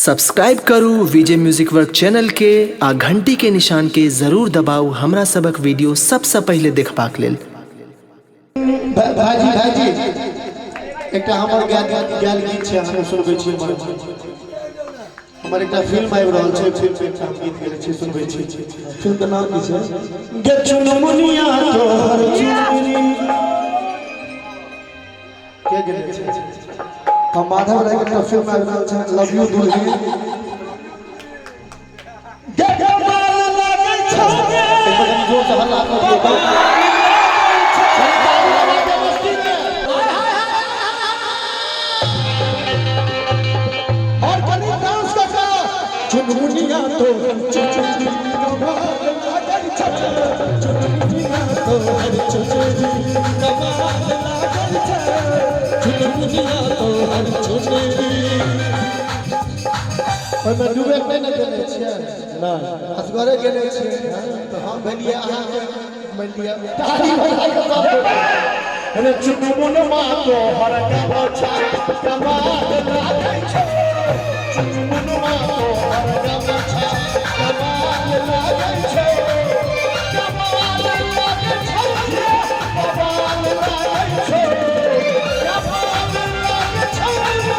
Subscribe करू विजय music work channel के आ घंटी के निशान के जरूर दबाउ हमरा सबक वीडियो सबसँ पहिले देखबाक लेल। भाईजी भाईजी एकटा हमर गायल गीत छै, अहाँके सुनबै छी। हमर हमर एकटा फिल्म आबि रहल छै, फिल्म में एकटा हम गीत गेले छी, सुनबै छी। फिल्म के नाम की छै? गे चुनमुनिया तोहर चुनरी के गेले छै। हम माधव राय के एकटा फिल्म आबि रहल छै, लव you दुल्हन। गे कमाल लागै छौ गे। एक बार कनि जोर से हल्ला कऽ दियौ। कनि ताली लगा के मस्ती में। और कनि डांस कऽ कऽ। चुनमुनिया तो चुनमुनिया कमाल लागै छौ, चुनमुनिया तोहर चुनरी कमाल लागै छौ, चुनमुनिया तोहर चुनरी। ओहिमे डुबेट नहि ने गेने छियै? नहि। असगरे गेने छियै तऽ हम भेलियै अहाँके, मानि लिअ ताली बजा कऽ सब गोटे। अरे चुनमुनमा तोहर गमछा कमाल लागै छौ, चुनमुनमा तोहर गमछा कमाल लागै छौ, कमाल लागै छौ रे, कमाल लागै छौ, कमाल लागै छौ रे,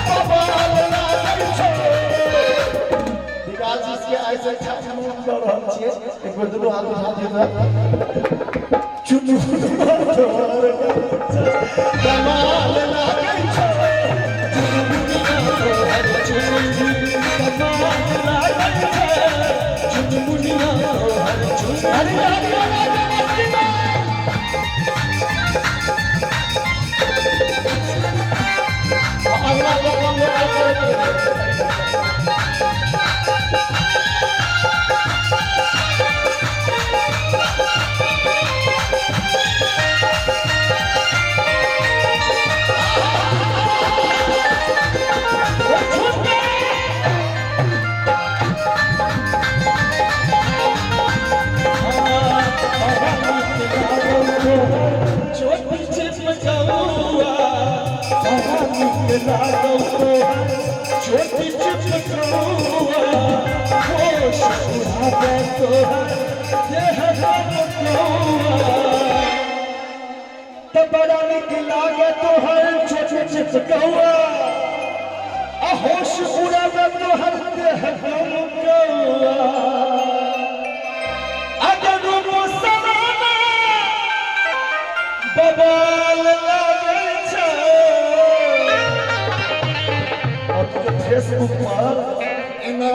कमाल लागै छौ। विकास जी के आइ से एकटा मून दऽ रहल छियै, एक बेर दुनू हाथ उठा दियौ तऽ। चुनमुनमा तोहर गमछा कमाल लागै छौ, चुनमुनिया तोहर चुनरी कमाल लागै छौ, चुनमुनिया तोहर चुनरी। अगला प्रोग्राम लोग करैत रहै। छोटी चिपकौआ, होश उड़ावे तोहर देह गमकौआ। तऽ बड़ा नीक लागे तोहर छोटी चिपकौआ, आ होश उड़ावे तोहर देह गमकौआ। अगर मुसलमाना बबाल लागै छै। और तू जे फेसबुक पर एना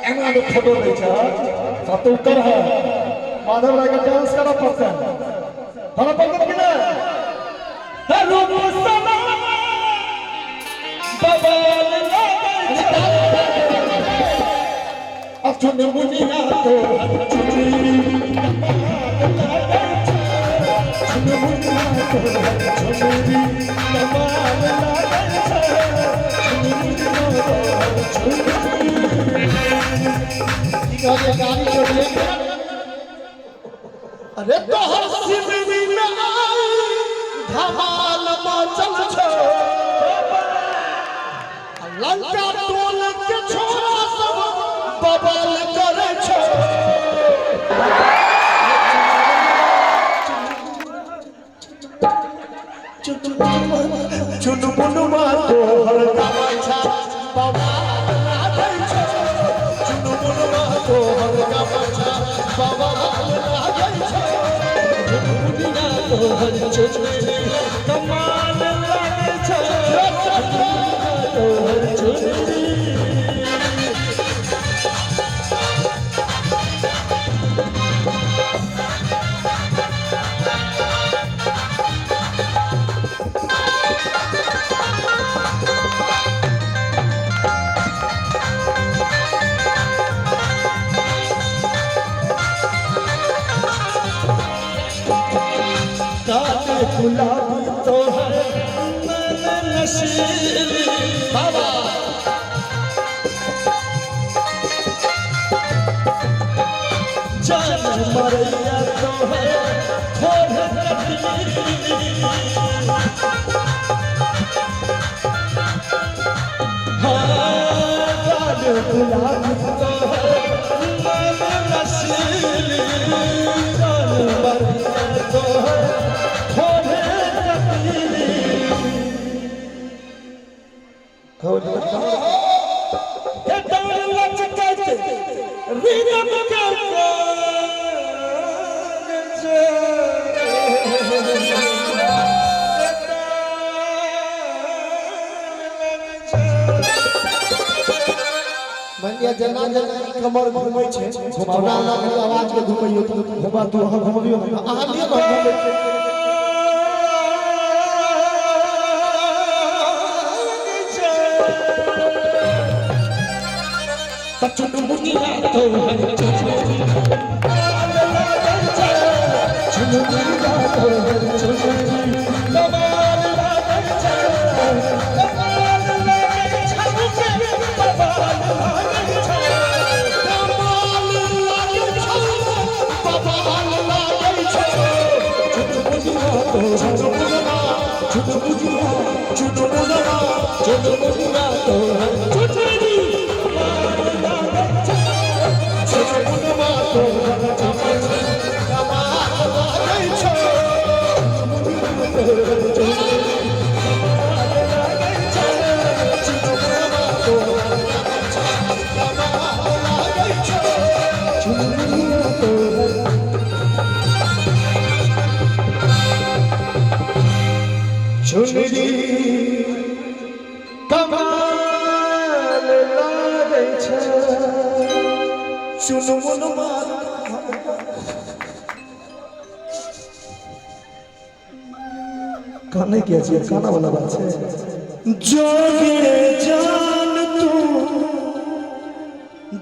एना जे फोटो दै छ, तब तो कर है माधव राय के डांस करऽ पड़तै, करऽ पड़तै कि नहि? रूप सलोना बबाल लागै छै। अब चुनमुनिया तोहर चुनरी कमाल लागै छै, चुनमुनिया तोहर चुनरी कमाल लागै छै, चुनमुनिया तोहर चुनरी। की कहलियै? गाड़ी छोड़िए। अरे तोहर सिमरी में आई धमाल मचल छौ, लंका टोल के छोरा सब बबल करै छौ। चुनमुनमा तोहर गमछा बवाल लागै छौ, चुनमुनमा तोहर गमछा बवाल लागै छौ, चुनमुनिया तोहर चुनरी कमाल लागै छौ, चुनमुनिया तोहर चुनरी। काले गुलाबी तोहर नैन नशीली बाबा, जान मरैया तोहर ठोर कटीली। हाँ, गुलाबी तोहर मन नशीली जान मारे तोहर होठे कटीली। के डाल लचकैत रिदम के संग छै। मानि लिअ जेना जेना ई कमर घुमै छै ओना ओना कनि आवाज के घुमैयौ। घुमा तू, अहाँ घुमबियौ ने। अहाँ लिअ ने, हम घुमै छी। चुनमुनिया तोहर चुनमुनिया चुनमुनिया तोहर चुनमुनिया कमाल लागै छै, कमाल लागै छै, कमाल लागै छै, कमाल लागै छौ, बवाल लागै छौ। चुनमुनिया तोहर चुनमुनवा, चुनमुनिया चुनमुनवा, चुनमुनिया तोहर चुनमुनी कमाल लागै छै, चुनमुनवा तोहर चुनमुनी, कमाल लागै छौ। चुनमुनवा तोहर कमाल लागै छौ। चुनमुनिया तोहर चुनरी कमाल लागै छै, चुनमुनमा। काने किया छियै? काना वाला बात छै। जोगे जान तू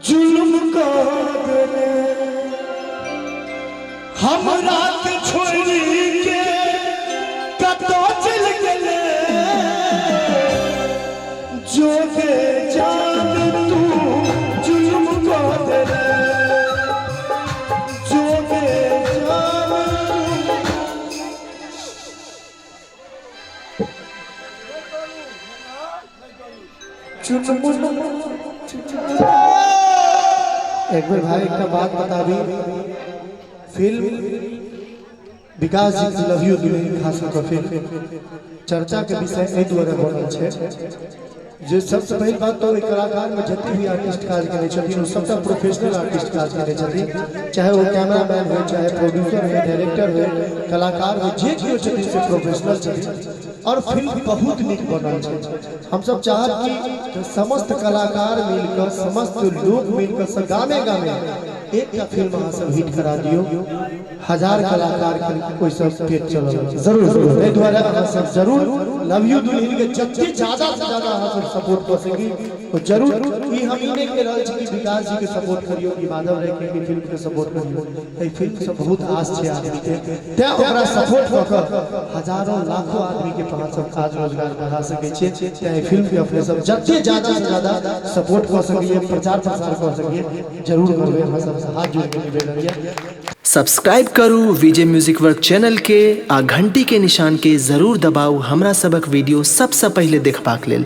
जुल्म कर देले, हमरा के छोड़ि के कतौ चलि गेले। जोगे जान तू जुल्म कर देले, जोगे जान तू चुनमुन। एक बेर भाई एकटा बात बताबी, film Vikas ji love you दुल्हन खास कऽ फिल्म चर्चा के विषय एहि दुआरे बनल छै जे सबसँ पहिल बात तऽ ओहि कलाकारमे जते भी आर्टिस्ट काज करै छथिन ओ सबटा प्रोफेशनल आर्टिस्ट काज करै छथिन, चाहे ओ कैमरामैन होइ, चाहे प्रोड्यूसर होइ, डायरेक्टर होइ, कलाकार होइ, जे केओ छथिन से प्रोफेशनल छथिन और फिल्म बहुत नीक बनल छै। हमसब चाहब कि समस्त कलाकार मिलकर, समस्त लोग मिलकर, सब गामे गामे एकटा फिल्म अहाँ सब हिट करा दियौ, 1000 कलाकार के ओहिसँ पेट चलल। जरूर जरूर। एहि दुआरे अहाँ सब जरूर लव you दुल्हन के जते ज्यादा से ज्यादा अहाँ सब सपोर्ट कऽ सकी ओ जरूर। ई हम ई नहि कहि रहल छी कि विकास जी के सपोर्ट करियौ कि माधव राय के फिल्म के सपोर्ट करियौ। एहि फिल्म से बहुत आस छै आदमी के, तें ओकरा सपोर्ट कऽ कऽ हजारों लाखों आदमी के अहाँ सब काज रोजगार बढ़ा सकै छियै। तें एहि फिल्म के अपने सब जते ज्यादा से ज्यादा सपोर्ट कऽ सकिए, प्रचार प्रसार कऽ सकिए, जरूर करबै। अहाँ सबसँ हाथ जोड़ि के निवेदन यऽ। सब्सक्राइब करू विजय म्यूजिक वर्क चैनल के आ घंटी के निशान के जरूर दबाउ हमरा सबक वीडियो सबसँ पहिले देखबाक लेल।